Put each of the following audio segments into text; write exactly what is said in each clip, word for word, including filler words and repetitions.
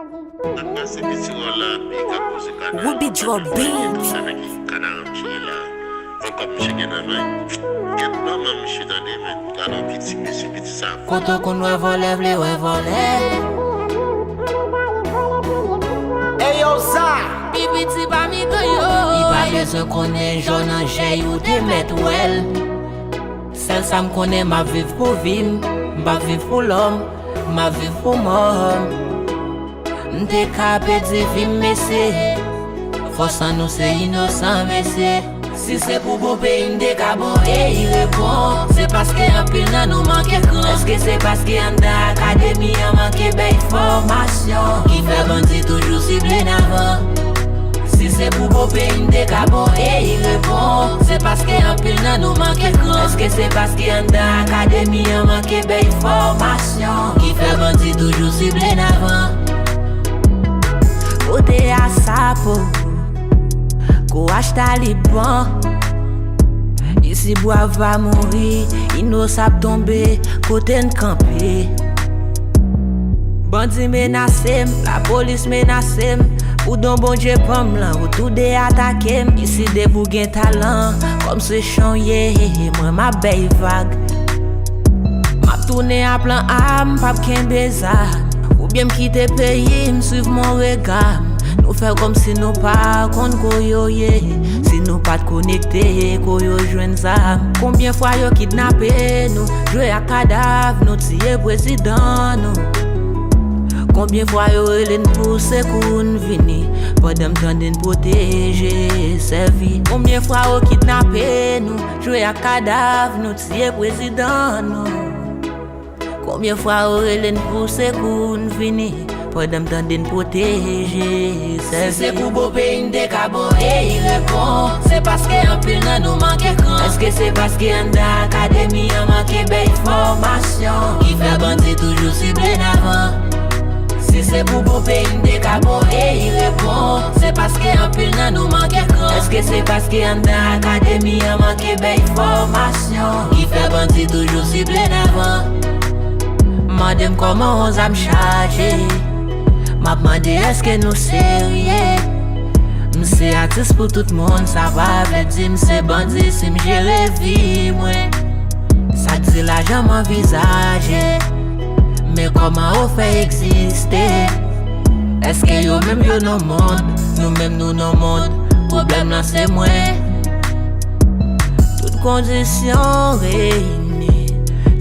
Ap pase piti wòl la, big up pou se Kana. Ruby Draw Beat. Avèk Kana Ranm chire la. Ankò misye gen nan men. Gèt manman misye tande, men. Gade yon piti mesye, piti sa. Kote w konn wè vòlè vle wè vòlè. Eyo, sa. Pi piti pami gang yo. Li pa bezwen konnen jò nan je y ou te mèt wè l. Sèl sa m konnen, m ap viv pou vi m. M p ap viv pou lòm. M ap viv pou mò m. M te ka pèdi vi m, mesye. Fòs an nou se inosan, mesye. Si se pou bon peyi, m te ka bon e y repon. Se paske anpil nan nou manke kran. Èske se paske anndan akademi an manke bay fòmasyon ki fè bandi toujou sible n avan? Si se pou bon peyi, m te ka bon e y repon. Se paske anpil nan nou manke kran. Èske se paske anndan akademi an manke bay fòmasyon ki fè bandi toujou sible n avan? Kote a sapo, kouraj Taliban. Isi bwa va mouri, inosan ap tonbe, kote n kanpe? Bandi menase m, lapolis menase m. Pou don Bondye ban m lan, ou toude atake m. Isi depi w gen talan, kòm se chan w ye, mwen m ap bay vag. M ap tounen a plan A, m p ap kenbe zam. Oubyen m kite peyi, m swiv mon rega m. Nou fè kòmsi nou pa konn ko yo ye. Si nou pa t konekte, ko yo jwenn zam? Konbyen fwa yo kidnape nou, jwe ak kadav nou, tiye prezidan nou? Konbyen fwa yo rele n pou sekou n vini, pandan m tande n pwoteje, sèvi? Konbyen fwa yo kidnape nou, jwe ak kadav nou, tiye prezidan nou? Konbyen fwa yo rele n pou sekou n vini, pandan m tande n pwoteje, sèvi? Si se pou bon peyi, n te ka bon e y repon. Se paske anpil nan nou manke kran. Èske se paske anndan akademi an manke bay fòmasyon ki fè bandi toujou sible n avan? Si se pou bon peyi, n te ka bon e y repon. Se paske anpil nan nou manke kran. Èske se paske anndan akademi an manke bay fòmasyon ki fè bandi toujou sible n avan? Mande m kòman yon zam chaje. M ap mande èske nou serye? M se atis pou tout moun, sa pa vle di m se bandi si m jere vi mwen. Sa k di lajan m anvizaje, men kòman yo fè egziste? Èske yo menm yo nan mond? Nou menm nou nan mond. Pwoblèm lan se mwen. Tout kondisyon reyini,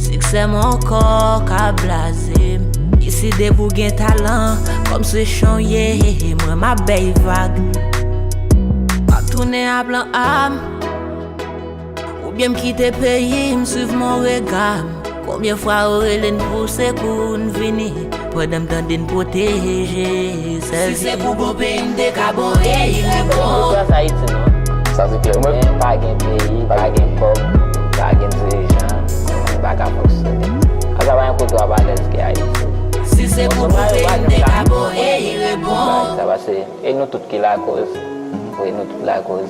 siksè m ankò ka blaze m. Isi depi w gen talan, kòm se chan w ye, mwen m ap bay vag. M ap tounen a plan A m. Oubyen m kite peyi, m swiv mon rega m. Konbyen fwa yo rele n pou sekou n vini, pandan m tande n pwoteje, sèvi? Si se pou bon peyi, m te ka bon e y repon. Sa Ayiti non. Sa se klè. Men pa gen peyi, pa gen kòb, pa gen dirijan, nou menm pa ka fonksyone. Sa pa yon kote w ap alèz ke Ayiti. Si se pou bon peyi, m te ka bon e y repon. Sa pase, e nou tout ki lakoz. Wi, nou tout lakoz.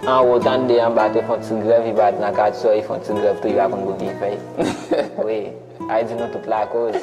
Anwo tande anba te fè yon ti grèv, li pa t nan katye, li fè yon ti grèv tou, li pa konn pou ki fè. Wi, Ayiti nou tout lakoz.